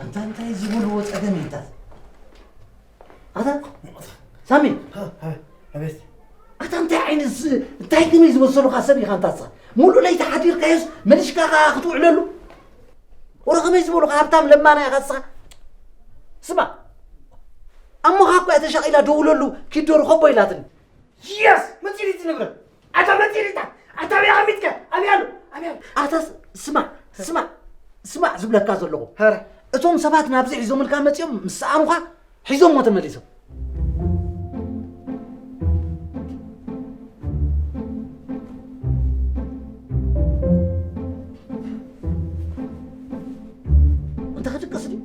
ኣንታ እንታይ ዝበልዎ ጸገም እዩ ኣታ? ኣታ ሳሚ፣ ኣቤት። ኣታ እንታይ ዓይነት ስ-፣ እንታይ ከመይ ዝበሰሉኻ ሰብ ኢኻ ኣንታ ንስኻ? ሙሉእ ለይቲ ሓዲርካዮስ መሊሽካ ከኣ ክትውዕለሉ? ወረ ከመይ ዝበሉኻ ሃብታም ለማና ኢኻ ንስኻ? ስማ፣ ኣሞኻ እኮ እያ ተሻቒላ ደውለሉ ኪድ ዶ ርኸቦ ኢላትኒ። የስ! መጺኡ እቲ ንብረት። ኣታ መጺኡ ኢታ። ኣታ ኣበይ ኣቐሚጥካ? ኣበይ ኣሎ? ኣበይ ኣሎ? ኣታ ስ-፣ ስማዕ፣ ስማዕ፣ ስማዕ ዝብለካ ዘለኹ። ሀረ። እቶም ሰባት ናብዚ ሒዞምልካ መጺኦም ምስ ሰኣኑኻ ሒዞሞ ተመሊሶም። እንተ ክድቅስ ድዩ?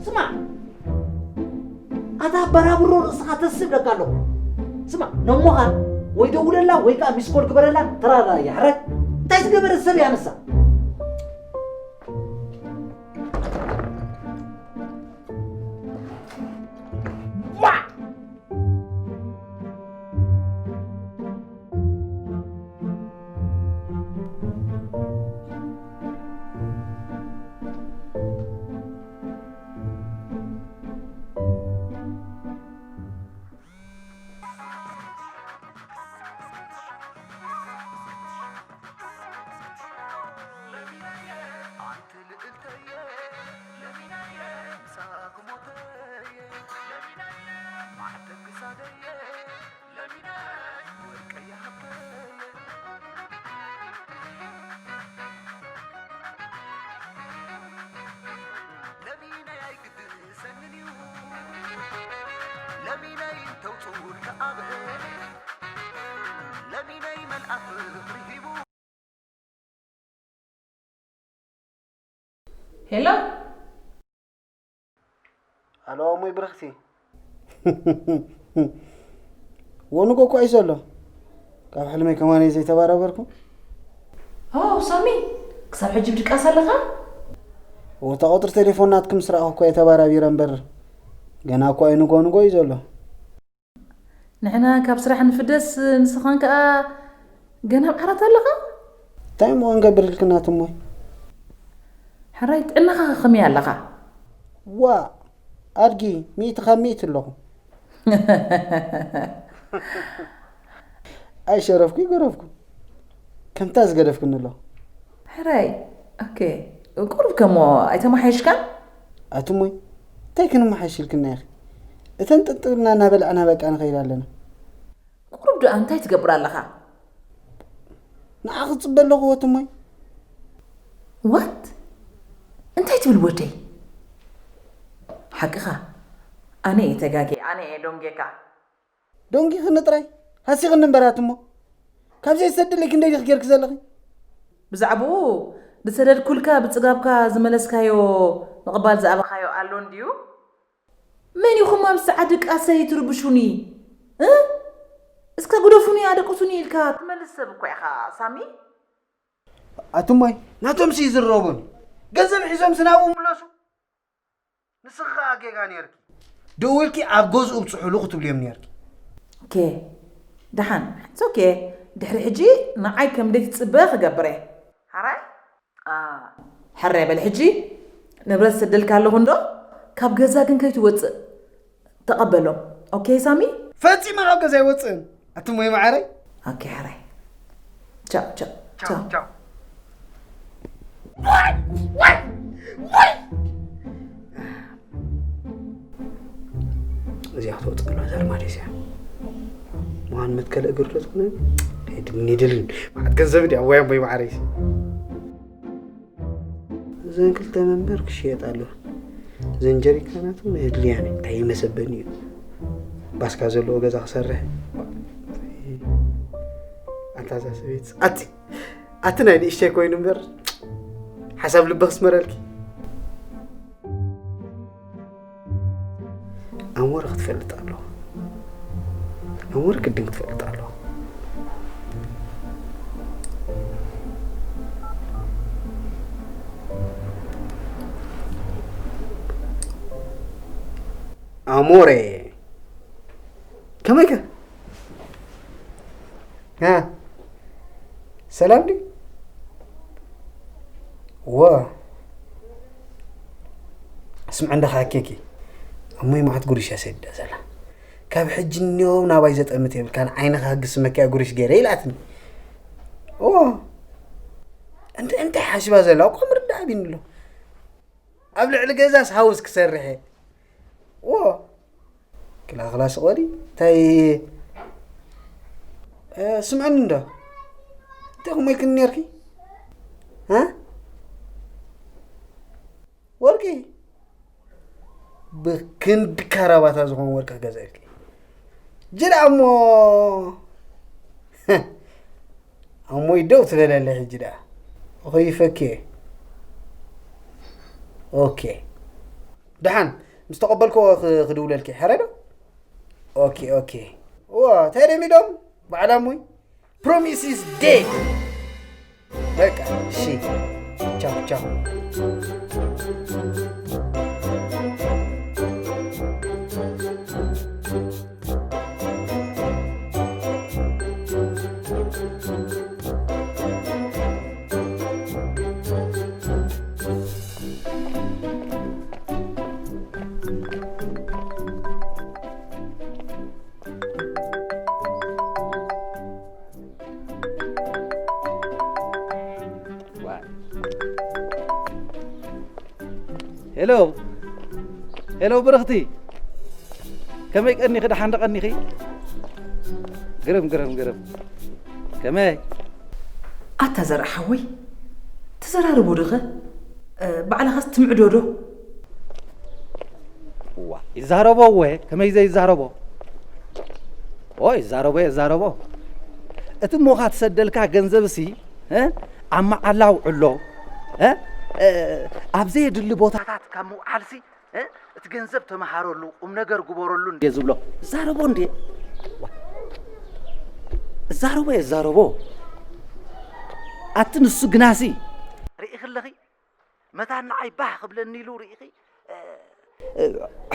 ስማዕ፣ ኣታ በራብሮ ርእስኻ ተስብ ለካ ኣለኹ። ስማዕ፣ ነሞኻ ወይ ደውለላ ወይ ከኣ ሚስኮል ግበረላ፣ ተራዳያ ሕራይ። እንታይ ዝገበረት ሰብ እያ ንሳ? ዋዕ! ሄሎ። ኣሎ፣ እሞይ ብርኽቲ። ወንጎ እኮ እዩ ዘሎ። ካብ ሕልመይ ከማን እየ ዘይተባራበርኩ። ኦ፣ ሳሚ፣ ክሳብ ሕጂ ብድቃስ ኣለኻ? ወታ ቁጥሪ ቴሌፎን ናትኩም ምስ ረኣኹ እኮ እየ ተባራቢረ እምበር፣ ገና እኮ እዩ ንጎ ንጎ እዩ ዘሎ። ንሕና ካብ ስራሕ ንፍደስ፣ ንስኻን ከኣ ገና ኣብ ዓራት ኣለኻ? እንታይ እሞ ክንገብር ኢልክና ትሞይ? ሕራይ ጥዕናኻ ከመይ ኣለኻ? ዋ፣ ኣድጊ፣ ሚእቲ ካብ ሚእቲ ኣለኹ። ኣይሸረፍኩ ይገረፍኩ። ከምታ ዝገደፍክኒ ኣለኹ። ሕራይ፣ ኦኬ። ቁሩብ ከሞ ኣይተመሓየሽካን? ኣትሞይ፣ እንታይ ክንመሓየሽ ኢልክና ኢኺ? እተን ጥጥብና እናበላዕና በቃ ንኸይድ ኣለና። ቁሩብ ደኣ እንታይ ትገብር ኣለኻ? ንዓ ክጽበ ኣለኹ ኣትሞይ። ዋት? እንታይ ትብል ወደይ? ሓቅኻ። ኣነ እየ ተጋግየ፣ ኣነ እየ ዶንጌካ። ደንጊኽኒ ጥራይ፣ ሃሲኽኒ እምበር ኣትሞ። ካብ ዘይሰደለይ ክንደይ ዲኺ ጌርኪ ዘለኺ? ብዛዕባኡ ዝሰደድኩልካ ብጽጋብካ ዝመለስካዮ ምቕባል ዝኣበኻዮ ኣሎ እንድዩ? መን ኢኹም ኣብዚ ጻዕዲ ቃሰይ ትርብሹኒ? እ? እስከ ግደፉኒ፣ ኣደቅሱኒ ኢልካ ትመልስ ሰብ እኮ ኢኻ ሳሚ። ኣትሞይ፣ ናቶምሲ ይዝረቡን። ገንዘብ ሒዞምሲ ናብኡ ምለሱ። ንስኺ ኸኣ ጌጋ ኔርኪ። ደዊልኪ ኣብ ገዝኡ ብጽሑሉ ክትብልዮም ኔርኪ። ኦኬ፣ ደሓን። It's okay። ድሕሪ ሕጂ ንዓይ ከም ደይ ትጽበ ክገብር እየ። ሓራይ? ኣ፣ ሕራይ በል ሕጂ። ንብረት ሰደልካ ኣለኹ እንዶ፣ ካብ ገዛ ግን ከይትወጽእ። ተቐበሎም። ኦኬ ሳሚ? ፈጺመ ካብ ገዛ ኣይወጽእን። ኣትሞይ መዓረይ። ኦኬ ሕራይ። ቻው፣ ቻው፣ ቻው፣ ቻው። ቻው። ዋይ! ዋይ! ዋይ! እዚኣ ክትወጽእ ከላ እዛ ልማደይ እዚኣ። ምዃን መትከሊ እግሪ ዶ ትኾነ? ኣይድልን፣ ኣይደልን። መዓት ገንዘብ እንድያ፣ ወይ ኣቦይ መዓረይ። እዘን ክልተ መንበር ክሽየጣ ኣለወን። እዘን ጀሪካናት እውን የድልያኒ፣ እንታይ ይመሰበኒ እዩ። ባስካ ዘለዎ ገዛ ክሰርሕ። ኣንታ እዛ ሰበይትስ፣ ኣቲ፣ ኣቲ ናይ ንእሽተይ ኮይኑ እምበር፣ ሓሳብ ልቢ ክስመረልኪ። ኣሞረ ክትፈልጥ ኣለዎ። ኣሞረ ግድን ክትፈልጥ ኣለዎ። ኣሞረ፣ ከመይከ? ሃ? ሰላም ድዩ? ዋ፣ ስምዕ እንዳ ኸዓ ኬኪ፣ እሞይ መዓት ጉርሽ እያ ሰዲዳ ዘላ። ካብ ሕጂ እኒኦ ናባይ ዘጠምት የብልካን፣ ዓይንኻ ክስመኪያ ጉርሽ ገይረ ኢላትኒ። እዎ፣ እንተ-፣ እንታይ ሓሲባ ዘላ እኳ ምርዳእ ኣቢኒ ኣሎ። ኣብ ልዕሊ ገዛስ ሃውስ ክሰርሕ እየ። እዎ፣ ክላኽላ ስቕ በሊ። እንታይ፣ እ፣ ስምዕኒ እንዶ፣ እንታይ ከምኡ ኢልክኒ ነርኪ? እ? ወርቂ፣ ብክንዲ ካራባታ ዝኾን ወርቂ ክገዝኣልኪ። ጅዳ እሞ፣ እሞ ይደው ትበለለ ሕጂ ደኣ። ኸይፈኪ። ኦኬ። ደሓን፣ ምስ ተቐበልክዎ ክ-፣ ክድውለልኪ። ሕረ ዶ? ኦኬ፣ ኦኬ። እዋ፣ እንታይ ደሚዶም? በዓል ኣሞይ? Promise is dead። በቃ፣ እሺ። ቻው፣ ቻው። ሄሎ፣ ሄሎ ብርኽቲ፣ ከመይ ቀኒኺ? ደሓን ዶ ቀኒኺ? ግርም፣ ግርም፣ ግርም። ከመይ? ኣታ ዘርኣ ሓወይ፣ ተዘራርቦ ዶኸ? እ፣ ባዕልኻስ ትምዕዶ ዶ? እዋ፣ ይዛረቦ እወ፣ ከመይ ዘይዛረቦ? ኦ፣ ይዛረቦ፣ ይዛረቦ። እቲ እሞኻ ትሰደልካ ገንዘብሲ፣ እ፣ ኣብ መዓላ ኣውዕሎ፣ እ፣ እ፣ ኣብ ዘየድሊ ቦታታት ካብ ምውዓልሲ፣ እ፣ እቲ ገንዘብ ተመሃረሉ፣ ቁም ነገር ግበረሉ እንዴ ዝብሎ። ይዛረቦ እንዴ? እዛረቦ፣ ይዛረቦ። ኣቲ ንሱ ግናሲ፣ ርኢኺ ኣለኺ? መታን ንዓይ ባህ ክብለኒ ኢሉ ርኢኺ፣ እ፣ እ፣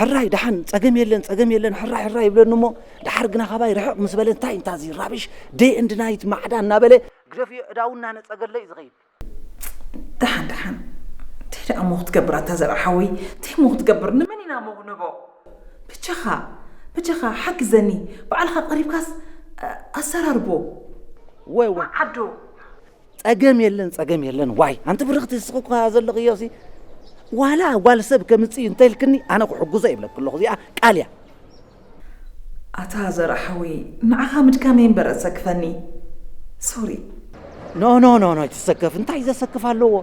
ሕራይ ደሓን ጸገም የለን፣ ጸገም የለን፣ ሕራይ፣ ሕራይ ይብለኒ እሞ፣ ደሓር ግና ካባይ ርሕቕ ምስ በለ፣ እንታይ እንታ እዚ ራብሽ፣ day and night ማዕዳ እናበለ፣ ግደፍዮ ዕዳው እናነጸገለይ ዝኸይድ። ደሓን፣ ደሓን። እንታይ ደኣ እሞ ክትገብር ኣታ ዘርኣ ሓወይ? እንታይ እሞ ክትገብር? ንመን ኢና እሞ ክንህቦ? በጃኻ፣ በጃኻ ሓግዘኒ። ባዕልኻ ቀሪብካስ፣ እ፣ ኣሰራርቦ። ወይ፣ ወይ። ዓዶ። ጸገም የለን፣ ጸገም የለን። ዋይ፣ ኣንቲ ብርኽቲ፣ ንስኺ እኳ ዘለኽዮሲ፣ ዋላ ጓል ሰብ ከምጽእ እንተልክኒ፣ ኣነ ክሕግዞ ይብለኪ ኣለኹ። እዚኣ ቃል እያ። ኣታ ዘርኣ ሓወይ፣ ንዓኻ ምድካመይ እምበር ኣትሰክፈኒ። ሶሪ። ኖ፣ ኖ፣ ኖ፣ ኖ፣ ኣይትሰከፍ። እንታይ ዘሰክፍ ኣለዎ?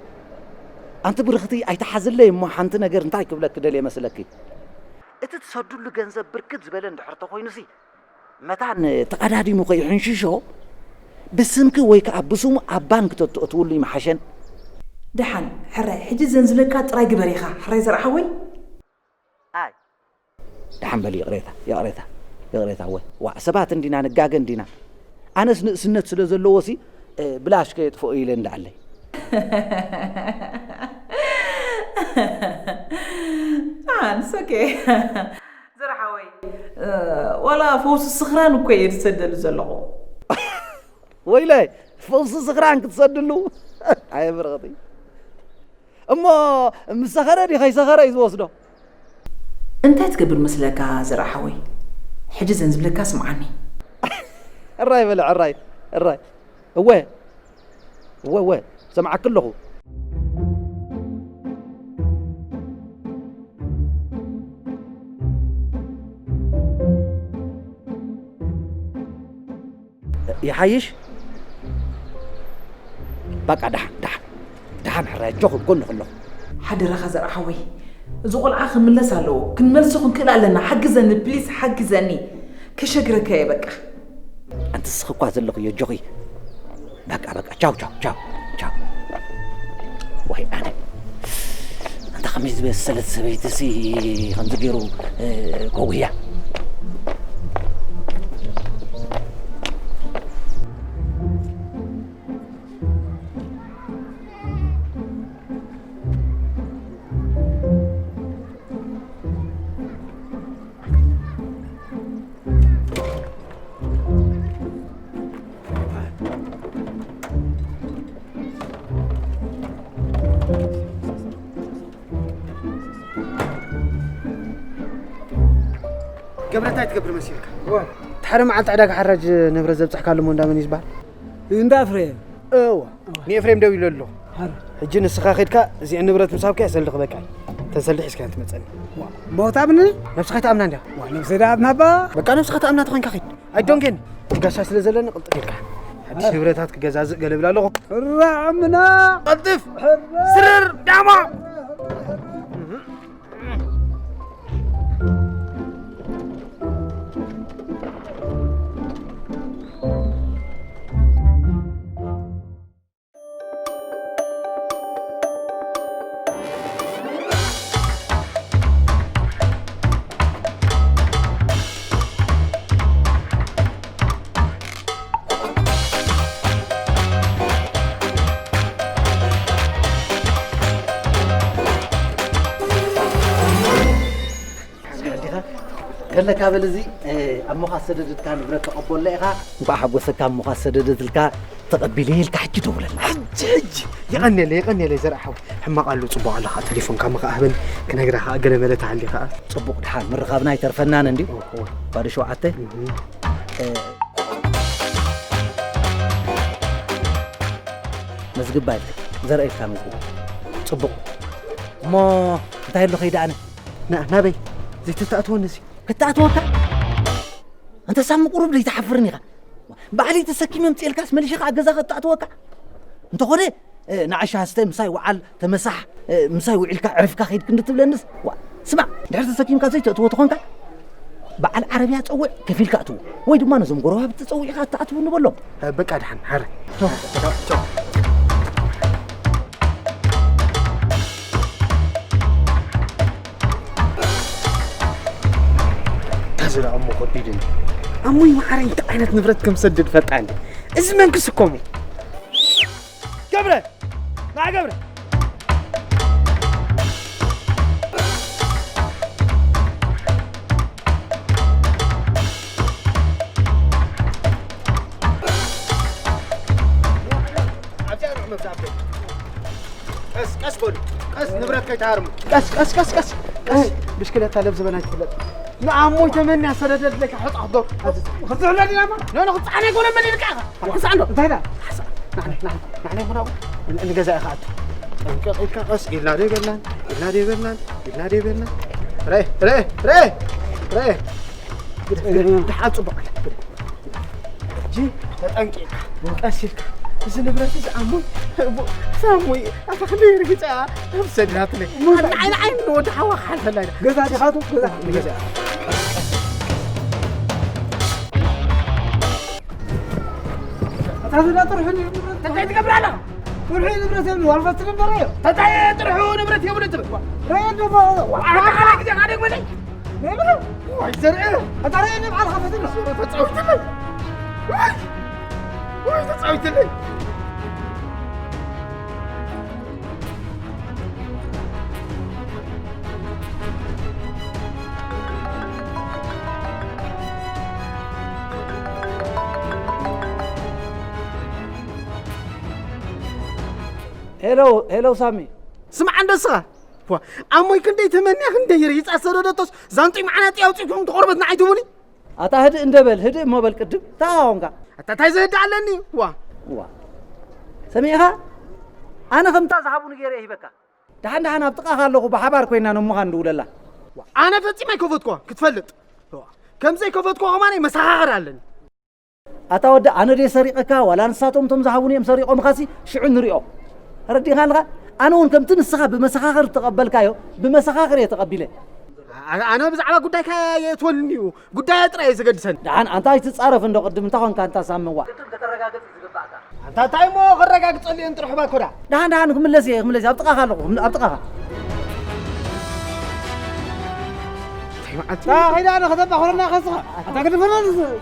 ኣንቲ ብርኽቲ፣ ኣይትሓዝለይ እሞ ሓንቲ ነገር እንታይ ክብለኪ ደልየ መስለኪ? እቲ ትሰድሉ ገንዘብ ብርክት ዝበለ እንድሕር ተኾይኑሲ፣ መታን ተቐዳዲሙ ከይሕንሽሾ፣ ብስምኪ ወይ ከኣ ብስሙ ኣብ ባንክ ተትእትውሉ ይምሓሸን። ደሓን፣ ሕራይ፣ ሕጂ ዘን ዝብለካ ጥራይ ግበር ኢኻ፣ ሕራይ ዘርኣ ሓወይ? ኣይ። ደሓን በል፣ ይቕሬታ፣ ይቕሬታ፣ ይቕሬታ፣ እወ። ዋእ፣ ሰባት እንዲና፣ ንጋገ እንዲና። ኣነስ ንእስነት ስለ ዘለዎሲ፣ እ፣ ብላሽ ከየጥፍኦ ኢለ እንዳኣለይ። ኣንስ፣ ኦኬ። ዘርሓወይ፣ እ፣ ዋላ ፈውሲ ስኽራን እኮ እየ ዝሰደሉ ዘለኹ። ወይለይ፣ ፈውሲ ስኽራን ክትሰድሉ? ኣየ ብርኽቲ። እሞ ምስ ሰኸረ ድዩ ከይሰኸረ እዩ ዝወስዶ? እንታይ ትገብር መስለካ ዘርኣ ሓወይ? ሕጂ ዘን ዝብለካ ስምዓኒ። ሕራይ በለ፣ ሕራይ፣ ሕራይ። እወ፣ እወ፣ እወ፣ ሰምዓኪ ኣለኹ። ይሓይሽ? በቃ፣ ደሓን፣ ደሓን፣ ደሓን፣ ሕራይ፣ ኣጆኺ፣ ኣብ ጎንኺ ኣለኹ። ሓደራኻ ዘርኣ ሓወይ፣ እዚ ቆልዓ ክምለስ ኣለዎ። ክንመልሶ ክንክእል ኣለና። ሓግዘኒ፣ ፕሊስ፣ ሓግዘኒ። ከሸግረካ እየ፣ በቃ። ኣንቲ ንስኺ እኳ ዘለኽዮ፣ ኣጆኺ። በቃ፣ በቃ፣ ቻው፣ ቻው፣ ቻው፣ ቻው። ዋይ፣ ኣነ፣ ኣንታ ከመይ ዝበሰለት ሰበይትሲ ከምዚ ገይሩ፣ እ፣ ከጉህያ። ገብረ፣ እንታይ ትገብር መሲልካ? እወ። እቲ ሓደ መዓልቲ ዕዳጋ ሓራጅ ንብረት ዘብጻሕካሉ እሞ እንዳ መን እዩ ዝበሃል? እንዳ ኣፍረየ። እወ። ንኤፍሬም ደዊለ ኣሎ። ሓር። ሕጂ ንስኻ ኸድካ እዚኣ ንብረት ምስ ሃብካያ ሰልዲ ክበቃ እዩ። እተን ሰልዲ ሒዝካያ ትመጸኒ። ዋ፣ ቦታ ብኒ? ነብስኻ ኣይትኣምና እንዲያ። ዋ፣ ነብሰይ ደኣ ኣምና እባ። በቃ ነብስኻ ትኣምና ተኾይንካ ኸይድ። ኣይዶንጌን። እቲ ጋሻ ስለ ዘለኒ ቅልጥፍ ኢልካ። ሓድሽ ንብረታት ክገዛዝእ ገለ እብል ኣለኹ። ሕራ ኣምና። ቅልጥፍ። ሕራ። ስርር ዳማ። ገለካ በል፣ እዚ ኣሞኻ ዝሰደደትካ ንብረት ተቐበሎ ኢኻ። እንኳዕ ሓጎሰካ፣ ኣሞኻ ዝሰደደትልካ ተቐቢለ ኢልካ ሕጂ ደውለላ። ሕጂ፣ ሕጂ። የቐንየለይ፣ የቐንየለይ ዘርኣ ሓወይ። ሕማቕ ኣሎ፣ ጽቡቕ ኣሎ ኸኣ፣ ቴሌፎንካ ምኸኣ ሃበኒ፣ ክነግራ ኸኣ ገለ መለ ተሃልዩ ኸኣ። ጽቡቕ፣ ድሓን ምርኻብና ኣይተርፈናን እንድዩ። ኦ፣ ኦ። ባዶ ሸውዓተ። እህ። እ፣ መዝግብ ባይልካ፣ ዘርእየካ መዝግብ። ጽቡቕ። እሞ እንታይ ኣሎ ከይደ ኣነ? ና-፣ ናበይ? ዘይተተኣትወኒ እዚ። ከተኣትወካ? ኣንታ ሳሚ ቁሩብ ዘይትሓፍርን ኢኻ? ባዕለይ ተሰኪመ ምጽኤልካስ መሊሸ ከኣ ገዛ ከተኣትወካ? እንተኾነ፣ እ፣ ንኣሻ ስተ ምሳይ ወዓል ተመሳሕ፣ እ፣ ምሳይ ውዒልካ ዕሪፍካ ከይድ ክንዲ ትብለንስ? ዋ፣ ስማዕ፣ እንድሕር ተሰኪምካ ዘይተእትዎ ተኾንካ፣ በዓል ዓረብያ ጸውዕ፣ ከፊልካ ኣትዎ። ወይ ድማ ነዞም ጎረባብቲ ጸዊዕካ ኣትኣትዉ ንበሎም። እ፣ በቃ ደሓን፣ ሓረ። ቻው። ቻው፣ ቻው። እታ ዝረኣ እሞ ከቢድ እንዲ። ኣሞይ መዓረይ እንታይ ዓይነት ንብረት ከም ሰድድ ፈጣን። እዚ መንክስ እኮ እሞ። ገብረ! ንዓ ገብረ! ኣብዚኣ ንዑ መብዛዕተይ። ቀስ፣ ቀስ በሉ። ቀስ፣ ንብረት ከይትሃርሙ። ቀስ፣ ቀስ፣ ቀስ፣ ቀስ። ቀስ። ብሽክለታ ለብ ዝበና ይትፍለጥ። ንኣሞይ ተመንያ ሰደደለካ ሕጻ ክዶ። ክትሕለ ዲና ማ? ኖ፣ ኖ፣ ክትጻዕነ ይኮነ መን ይልካ ኢኻ? ክትጻዕ እንዶ። እንታይ ዳ? ሓሳ-፣ ናዕነ፣ ናዕነ፣ ናዕነ ይኮነ ኣቡ። ን-፣ ንገዛ ኢኻ ኣቱ። ጠንቀቕ ኢልካ ቀስ ኢልና ዶ ይበልናን? ኢልና ዶ ይበልናን? ኢልና ዶ ይበልናን? ረ፣ ረ፣ ረ፣ ረ። ግደ፣ ግደ። ደሓን ጽቡቕ ኣለ። ግደ። ሕጂ ተጠንቂቕካ፣ ቀስ ኢልካ፣ እዚ ንብረት እዚ ኣሞይ፣ ኣቦ፣ ሳሙይ፣ ኣታ ክንደይ ርግጸ እያ፣ ሰብ ሰዲዳትለይ። ምን ንዓይ፣ ንዓይ ንወዲ ሓዋ ክሓልፈላ ኢላ። ገዛ ዲኻቱ? ገዛ። ገዛ። ኣታ ዝዳ ጥርሑ ንብረት እንታይ ትገብር ኣለኻ? ጥርሑ ንብረት የብሉ፣ ዋልፋ ትግበረ እዮ። እንታይ ጥርሑ ንብረት የብሉ ትብል? ረየ ደሞ። ኣታ ሓደ ግዜ ሓደ ግዜ። ወይ ዘርእ! ኣታ ርኣየኒ በዓልኻ ፈትኖ። ተጻዊትለይ! ወይ! ወይ ተጻዊትለይ! ሄሎ፣ ሄሎ ሳሚ። ስምዓ እንዶ እስኻ። ፖ፣ ኣሞይ ክንደይ ተመንያ ክንደይ ርሂጻ ሰደደቶስ ዛንጡይ መዓናጢ ኣውጺእኩም ትቆርበት ንዓይ ትቡኒ? ኣታ ህድእ እንደ በል፣ ህድእ እሞ በል ቅድም። እንታይ ኾንካ? ኣታ እንታይ ዘህድእ ኣለኒ? ዋ። ዋ። ሰሚዕኻ? ኣነ ከምታ ዝሃቡኒ ገይረ እየ ሂበካ። ደሓን ደሓን ኣብ ጥቓኻ ኣለኹ፣ ብሓባር ኮይና ነሞኻ ንድውለላ። ዋ፣ ኣነ ፈጺመ ኣይከፈትኩዋ፣ ክትፈልጥ። ዋ፣ ከም ዘይከፈትኩዋ ከማን መሰኻኽር ኣለኒ። ኣታ ወዲ፣ ኣነ ድየ ሰሪቐካ ዋላ ንሳቶም እቶም ዝሃቡኒ እዮም ሰሪቖምኻሲ? ሽዑ ንሪኦ። ተረዲእካ ኣለኻ? ኣነ እውን ከምቲ ንስኻ ብመሰኻኽር እተቐበልካዮ፣ ብመሰኻኽር እየ ተቐቢለ። ኣነ፣ ኣነ ብዛዕባ ጉዳይካ የእትወልኒ እዩ። ጉዳያ ጥራይ እዩ ዘገድሰኒ። ደሓን ኣንታ ኣይትጻረፍ እንዶ ቅድም እንታይ ኾንካ ኣንታ ሳምዋ? ቅድም ከተረጋግጽ እዩ ዝግባእካ። ኣንታ እንታይ እሞ ከረጋግጸሉ እየ ጥራሕ ባኮዳ። ደሓን ደሓን ክምለስ እየ፣ ክምለስ እየ። ኣብ ጥቓኻ ኣለኹ፣ ኣብ ጥቓኻ። እንታይ መዓልቲ? ታ ኸይዳ ኣነ ከተባኹረና ከስኻ። ኣታ ገድፈና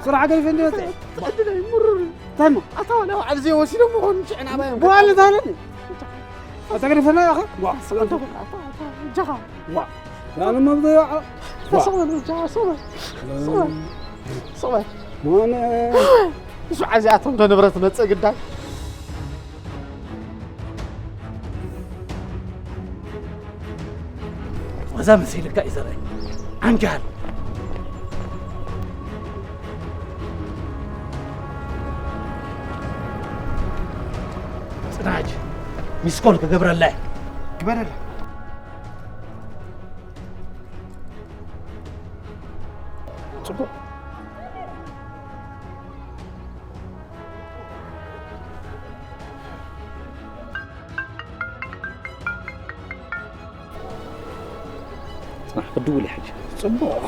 ስራሕ ገዲፈ እንዲ መጽእ። ትዕድለይ ምሩር። እንታይ እሞ? ኣታ ዋላ ባዕሉ ዘይወሲዶም ምኾኑ ሽዕን ኣባዮም። በዋለ ታለኒ። ኣታ ገድፈና ኢኻ? ዋ፣ ኣታ፣ ኣታ፣ ኣታ፣ እጃኻ። ዋ። ያለ መብዛያ። ተሰቕበል፣ ብቻ ሰቕበል። ሰቕበል። ሰቕበል። ማነ። እሱ ዓዚኣቶም ዶ ንብረት መጸ ግዳይ። ወዛ መሲልካ እዩ ዘርኢ። ዓንጃል። ሚስኮል ክገብረላ እየ። ግበረላ። ጽቡቕ። ጽናሕ ክድውል እየ ሕጂ። ጽቡቕ።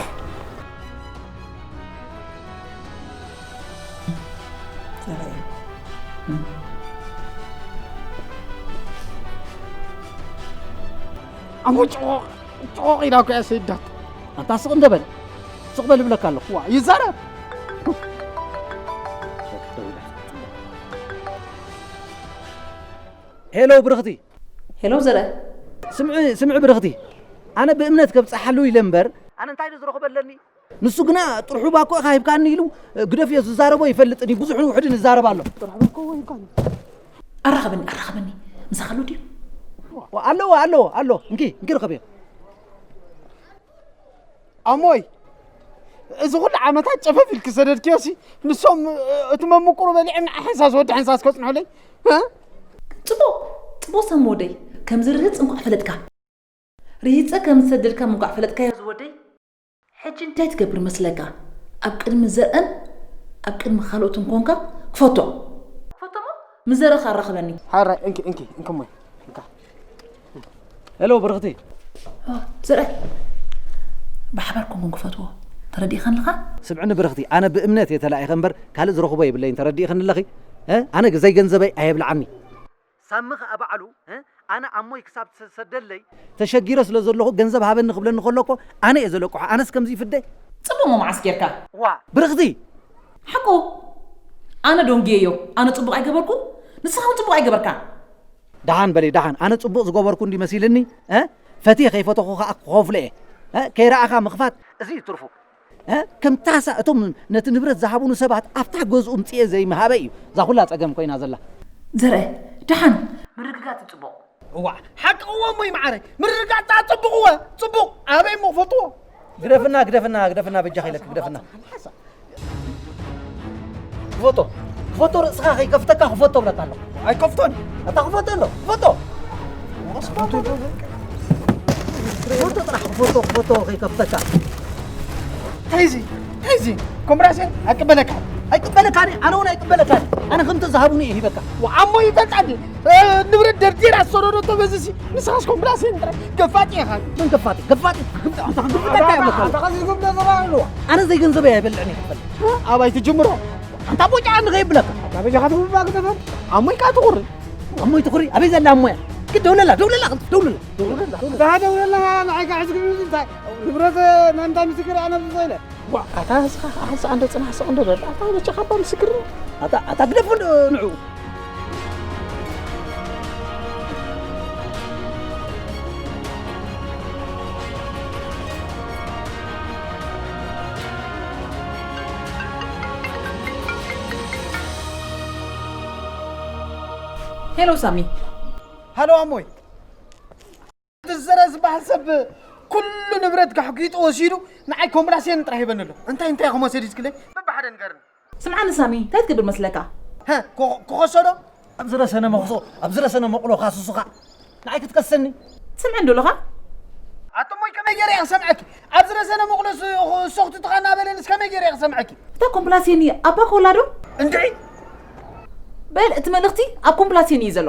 ኣሞ ጭቖቕ ጭቖቕ ኢላ እኮ እያ ሰይዳት። ኣንታ ስቕ እንደ በል። ስቕ በል እብለካ ኣለኹ። ዋ፣ ይዛረብ። ሄሎ ብርኽቲ። ሄሎ ዘረ። ስምዒ፣ ስምዒ ብርኽቲ። ኣነ ብእምነት ከብጽሓሉ ኢለ እምበር፣ ኣነ እንታይ ድዝረኽበ ኣለኒ? ንሱ ግና ጥርሑ ባኮ ኢኻ ሂብካኒ ኢሉ ግደፍዮ ዝዛረቦ ይፈልጥን እዩ። ብዙሕን ውሑድን ይዛረብ ኣሎ። ጥርሑ ባኮ ወይ ይብካኒ። ኣራኸበኒ፣ ኣራኸበኒ። ምሳኻ ኣሎ ድዩ? ዋ፣ ኣለዎ፣ ኣለዎ፣ ኣሎ። እንኪ፣ እንኪ ርኸብዮ። ኣሞይ፣ እዚ ኩሉ ዓመታት ጨፈፍ ኢልኪ ሰደድክዮሲ፣ ንሶም እቲ መምቁሩ በሊዕም ንዓይ ሕንሳስ ወዲ ሕንሳስ ከጽንሑለይ? እ? ጽቡቕ፣ ጽቡቕ ሰም ወደይ። ከም ዝርህጽ እንኳዕ ፈለጥካ። ርሂጸ ከም ዝሰደድካ ምንኳዕ ፈለጥካዮ ዝወደይ። ሕጂ እንታይ ትገብር መስለካ? ኣብ ቅድሚ ዘርአን ኣብ ቅድሚ ካልኦትን ኮንካ ክፈቶ። ክፈቶሞ ምስ ዘርአኻ ኣራኽበኒ። ሓራይ፣ እንኪ፣ እንኪ፣ እንኪ እሞይ፣ እንካ። ሄሎ ብርኽቲ። ኦ፣ ዘርአ። ብሓባር ኮንኩም ክፈትዎ። ተረዲእኻኒ ኣለኻ? ስምዕኒ ብርኽቲ፣ ኣነ ብእምነት እየ ተላኢኸ እምበር ካልእ ዝረኽቦ የብለይን። ተረዲእኽኒ ኣለኺ? እ? ኣነ ዘይገንዘበይ ኣየብልዓኒ። ሳሚ ኸኣ ባዕሉ፣ እ፣ ኣነ ኣሞይ ክሳብ ዝሰደለይ ተሸጊረ ስለ ዘለኹ ገንዘብ ሃበኒ ክብለኒ ከሎ እኮ ኣነ እየ ዘለቅሖ። ኣነስ ከምዚ ይፍደ? ጽቡቕ እሞ መዓስ ጌርካ? ዋ! ብርኽቲ! ሓቁ! ኣነ ደንጉየዮ። ኣነ ጽቡቕ ኣይገበርኩ? ንስኻ እውን ጽቡቕ ኣይገበርካ። ደሓን በሊ፣ ደሓን። ኣነ ጽቡቕ ዝገበርኩ እንዲ መሲልኒ፣ እ? ፈትየ ከይፈተኹ ኸኣ ክኸፍሎ እየ። እ? ከይረኣኻ ምኽፋት፣ እዚ እዩ ትርፉ። እ? ከም ታሳ እቶም ነቲ ንብረት ዝሃቡኒ ሰባት ኣብታ ገዝኡ ምጽኤ ዘይምሃበይ እዩ እዛ ኩላ ጸገም ኮይና ዘላ። ዘርአ፣ ደሓን ምርግጋጽ ጽቡቕ። እዋእ፣ ሓቂ እወ እሞይ መዓረይ፣ ምርግጋጽ ጽቡቕ እወ፣ ጽቡቕ። ኣበይ እሞ ክፈልጥዎ? ግደፍና፣ ግደፍና፣ ግደፍና፣ በጃኻ ኢለክ ግደፍና። ክፈቶ፣ ክፈቶ፣ ርእስኻ ከይከፍተካ ክፈቶ እብለካ ኣለኹ። ኣይከፍቶን። ኣታ ክፈቶ ኣሎ፣ ክፈቶ። ክፈቶ ጥራሕ፣ ክፈቶ፣ ክፈቶ ከይከፍተካ። እንታይ እዚ? እንታይ እዚ? ኮምብራሴ ኣይቅበለካን። ኣይቅበለካን፣ ኣነ እውን ኣይቅበለካን። ኣነ ከምቲ ዝሃቡኒ እየ ሂበካ። ወዓሞ ይፈልጣ እንዴ? እ፣ ንብረት ደርዲራ ዝሰደደቶ በዚሲ፣ ንስኻስ ኮምብራሴ ጥራሕ። ገፋጢ ኢኻ። መን ገፋጢ? ገፋጢ? ክግብጣ፣ ክግብጣ እንታይ ኣለካ? ኣታ ኸዚ ዝግብጣ ዘራ ኣለዋ። ኣነ ዘይገንዘበይ ኣይበልዕን እየ ክበል። ኣባይ ትጅምሮ? ኣንታ ቦጫ ንኸይብለካ። ኣታ በጃኻ ትብባ ግደፈን። ኣሞይ ከኣ ትኹሪ። ኣሞይ ትኹሪ? ኣበይ ዘላ ኣሞያ? ግን ደውለላ፣ ደውለላ፣ ደውለላ፣ ደውለላ። እታ ደውለላ፣ ንዓይ ከኣ ሕዝግኒ እንታይ? ንብረት ናይ እንታይ ምስክር ኣነ ብዙ ኢለ። ዋ፣ ኣታ እስኻ፣ ኣታ እንዶ ጽናሕ ስቕ እንዶ በል። ኣታ በጃኻ እባ ምስክር። ኣታ፣ ኣታ ግደፎ ንዑ። ሄሎ ሳሚ። ሃሎ ኣሞይ። እቲ ዘረ ዝበሃል ሰብ ኩሉ ንብረት ጋሕጊጡ ወሲዱ ንዓይ ኮምብላሴን ጥራሕ ሂበኒ ኣሎ። እንታይ እንታይ ኢኹም ወሰዲስክለይ? በብሓደ ንገርኒ። ስምዓኒ ሳሚ፣ እንታይ ትገብር መስለካ? ሀ፣ ክኸ-፣ ክኸሶ ዶ? ኣብ ዝረሰነ መኽሶ፣ ኣብ ዝረሰነ መቑሎ ካስሱኻ ንዓይ ክትከሰኒ? ትሰምዐኒ ዶ ኣለኻ? ኣቲ እሞይ ከመይ ገይረ እየ ክሰምዐኪ? ኣብ ዝረሰነ መቑሎ ስ-፣ ሶኽትትኻ እናበለንስ ከመይ ገይረ እየ ክሰምዐኪ? እታ ኮምፕላሴኒ ኣባ ኮላ ዶ? እንድዒ! በል፣ እቲ መልእኽቲ ኣብ ኮምፕላሴኒ እዩ ዘሎ።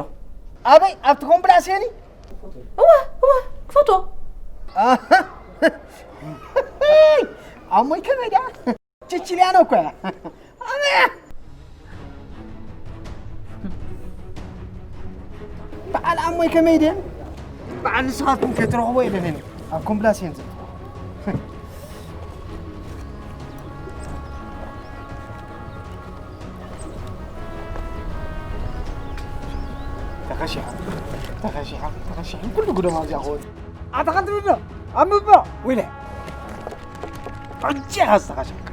ኣበይ? ኣብቲ ኮምፕላሴኒ? እወ፣ እወ፣ ክፈቶ። ኣሃ። ኣሞይ ከመይ ደኣ? ቺቺልያኖ እኮ እያ። ኣበይ እያ? በዓል ኣሞይ ከመይ ድየን? በዓል ንስኻትኩም ከይትረኽቦ ኢለን እየን ኣብ ኮምፕላሴን ዘእትዋ። ተኸሺሓ፣ ተኸሺሓ፣ ተኸሺሓ፣ ኩሉ ጉዶማ እዚኣ ክወጽእ። ኣታ ኸንትብዶ? ኣንብቦ! ወይለ! ሕጂ ኢኻ ዝተኸሸካ።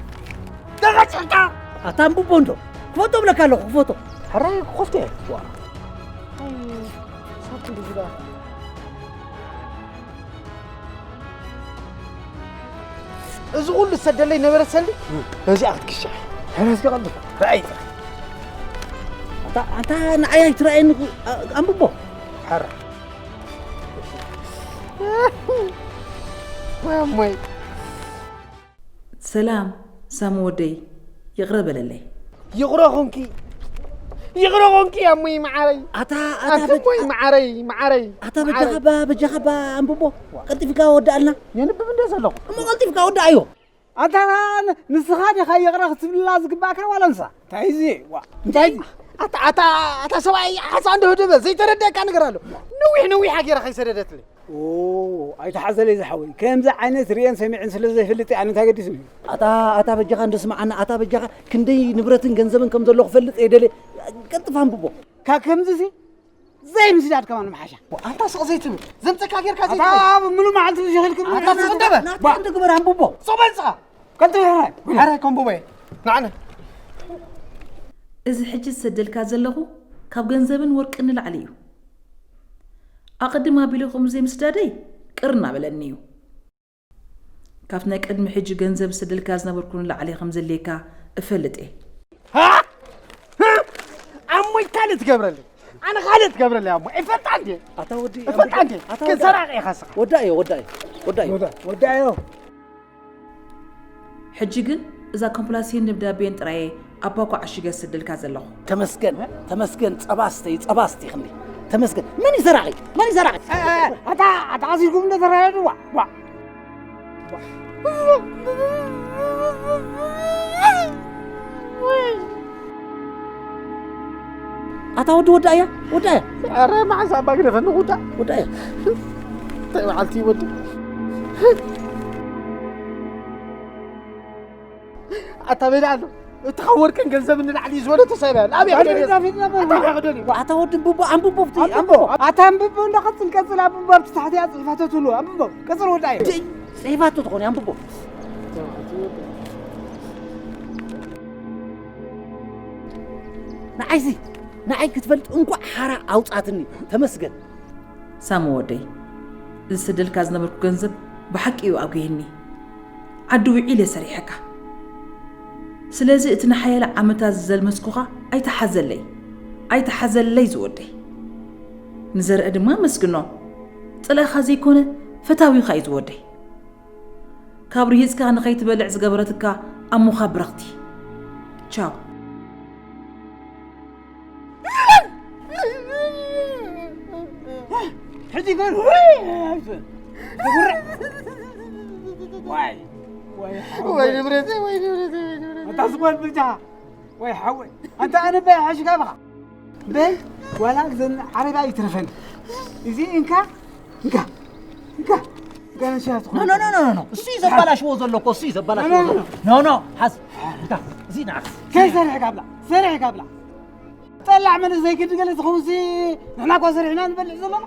ተኸሸካ! ኣታ ኣንብቦ እንዶ! ክፈቶ እብለካ ኣለኹ፣ ክፈቶ። ሕራይ ክኸፍቶ እየ። ዋ። ኣይ፣ ሳቱ ድጉዳ። እዚ ኩሉ ዝሰደለይ ነበረ ሰልዲ፣ እም። በዚኣ ክትክሻ። ሕራይ እስከ ቀልጥፍ። ርኣይ ጥራሕ። ኣታ፣ ኣታ ንዓይ ኣይትረኣየኒ፣ ኣ-፣ ኣንብቦ። ኣረ። ማሞይ። ሰላም ሳሚ ወደይ፣ ይቕረ በለለይ። ይቕረ ኾንኪ፣ ይቕረ ኾንኪ ኣሞይ መዓረይ። ኣታ ኣታ ኣታ በጃ- ኣሞይ መዓረይ፣ መዓረይ፣ ኣታ በጃኻ መዓረይ። ባ በጃኻ ባ ኣንብቦ፣ ቀልጢፍካ ወዳኣልና። የንብብ እንደ ዘለኹ። እሞ ቀልጢፍካ ወዳኣዮ። ኣታ ን- ንስኻ ዲኻ ይቕረ ክትብልላ ዝግባእካ ዋላ ንሳ? እንታይ እዚ? ዋ፣ እንታይ እዚ? ኣታ ኣታ ኣታ ሰብኣይ ሓሳ እንደ ህደበ ዘይተረደእካ ነገር ኣሎ። ነዊሕ ነዊሕ ኣጌራ ከይሰደደትለይ። ኦ፣ ኣይተሓዘለይ ዝሓወይ። ከምዚ ዓይነት ርእየን ሰሚዐን ስለ ዘይፈልጥ ኣነ እንታይ ገዲስኒ? ኣታ ኣታ በጃኻ እንዶ ስምዓና፣ ኣታ በጃኻ ክንደይ ንብረትን ገንዘብን ከም ዘሎ ክፈልጥ እየ ደልየ። ቀልጥፍ ኣንብቦ። ካብ ከምዚ ሲ ዘይምስዳድ ከማን ምሓሻ። ኣታ ስቕ ዘይትብል፣ ዘምጸካ ጌርካ ኣታ ዘይትብል። ኣብ ምሉእ መዓልቲ ዝሸኺልክም ኣታ ስቕ ደበ። ናትካ እንዶ ግበር ኣንብቦ። ስቕ በል ስኻ። ቀልጥፍ ሕራይ። ሕራይ ከምብቦ እየ። ንዓነ። እዚ ሕጂ ዝሰደልካ ዘለኹ ካብ ገንዘብን ወርቅን ንላዕሊ እዩ። ኣቐድም ኣቢሉ ከምኡ ዘይምስዳደይ ቅር እናበለኒ እዩ። ካብቲ ናይ ቅድሚ ሕጂ ገንዘብ ዝሰደልካ ዝነበርኩ ንላዕሊ ከም ዘድልየካ እፈልጥ እየ። ሃ? ሃ? ኣሞይ ካልእ ትገብረለይ። ኣነ ካልእ ትገብረለይ ኣሞይ። እፈጣ እንዴ? ኣታ ወዲ፣ እፈጣ እንዴ? ኣታ ወዲ። ክዘራቕ ኢኻ ስኻ። ወዳእዮ፣ ወዳእዮ፣ ወዳእዮ። ወዳ-፣ ወዳእዮ። ሕጂ ግን እዛ ኮምፕላሴን ደብዳቤን ጥራየ ኣብ ባኮ ዓሺገ ዝሰደልካ ዘለኹ። ተመስገን፣ ተመስገን፣ ጸባ ስተይ፣ ጸባ ስተይ ክንዲ። ተመስገን። መን እዩ ዘራቒ? መን እዩ ዘራቒ? እ፣ እ፣ ኣታ፣ ኣታ ኣዚርኩም እንደ ተራየዱ፣ ዋ፣ ዋ። ኣታ ወዲ ወዳእያ፣ ወዳእያ። ኧረ መዓስ ኣባ ግደፈኒ፣ ወዳ-፣ ወዳእያ። እንታይ በዓልቲ ወዲ? ኣታ በዳ ኣሎ። እቲ ካብ ወርቅን ገንዘብን ንላዕሊ ዝበለቶ ሰብ ኣሎ። ኣበይ ክደልዮ? ኣታ ኣበይ ክደልዮ? ኣታ ወዲ ኣንብቦ፣ ኣንብቦ ፍቲ፣ ኣንብቦ። ኣታ ኣንብቦ እንዳ ቀጽል፣ ቀጽል ኣንብቦ። ኣብቲ ታሕቲ እያ ጽሒፋቶ ትብሎ። ኣንብቦ። ቀጽል ወዳእዮ። ጽሒፋቶ ትኾን፣ ኣንብቦ። ንዓይሲ፣ ንዓይ ክትፈልጥ እንቋዕ ሓራ ኣውጻትኒ። ተመስገን። ሳሚ ወደይ፣ ዝሰደልካ ዝነበርኩ ገንዘብ ብሓቂ እዩ ኣጉሂኒ። ዓዲ ውዒለ ሰሪሐካ። ስለዚ እቲ ንሓያለ ዓመታት ዝዘልመስኩኻ ኣይተሓዘለይ፣ ኣይተሓዘለይ ዝወደይ። ንዘርአ ድማ ኣመስግኖ። ጸላእኻ ዘይኮነ ፈታዊኻ እዩ ዝወደይ። ካብ ርሂጽካ ንኸይትበልዕ ዝገበረትካ ኣሞኻ ብረኽቲ። ቻው። ሕጂ ግን ውይ ኣይትበል። ትጉርዕ። ዋይ፣ ዋይ፣ ወይ ንብረተይ፣ ወይ ንብረተይ፣ ወይ ንብረተይ። ኣታ ዝጓል ብልጫ። ወይ ሓወይ፣ ኣንታ ኣነ በይ ሓሽካ ብኻ። በይ፣ ዋላ ዘን ዓረባ ይትረፈን። እዚ እንካ፣ እንካ፣ እንካ፣ እንካ ነሻ ትኾን። ኖ፣ ኖ፣ ኖ፣ ኖ፣ ኖ። እሱ እዩ ዘባላሽዎ ዘሎ እኮ፣ እሱ እዩ ዘባላሽዎ ኖ፣ ኖ፣ ዘሎ። ኖ። ኖ፣ ኖ፣ ሓዝ። እንካ፣ እዚ ንዓስ። ከይ ሰሪሕ ካብላ፣ ሰሪሕ ካብላ። ጠላዕ መን ዘይግድ ገለ ዝኸውን ሲ፣ ንሕና እኳ ሰሪሕና ንበልዕ ዘለና።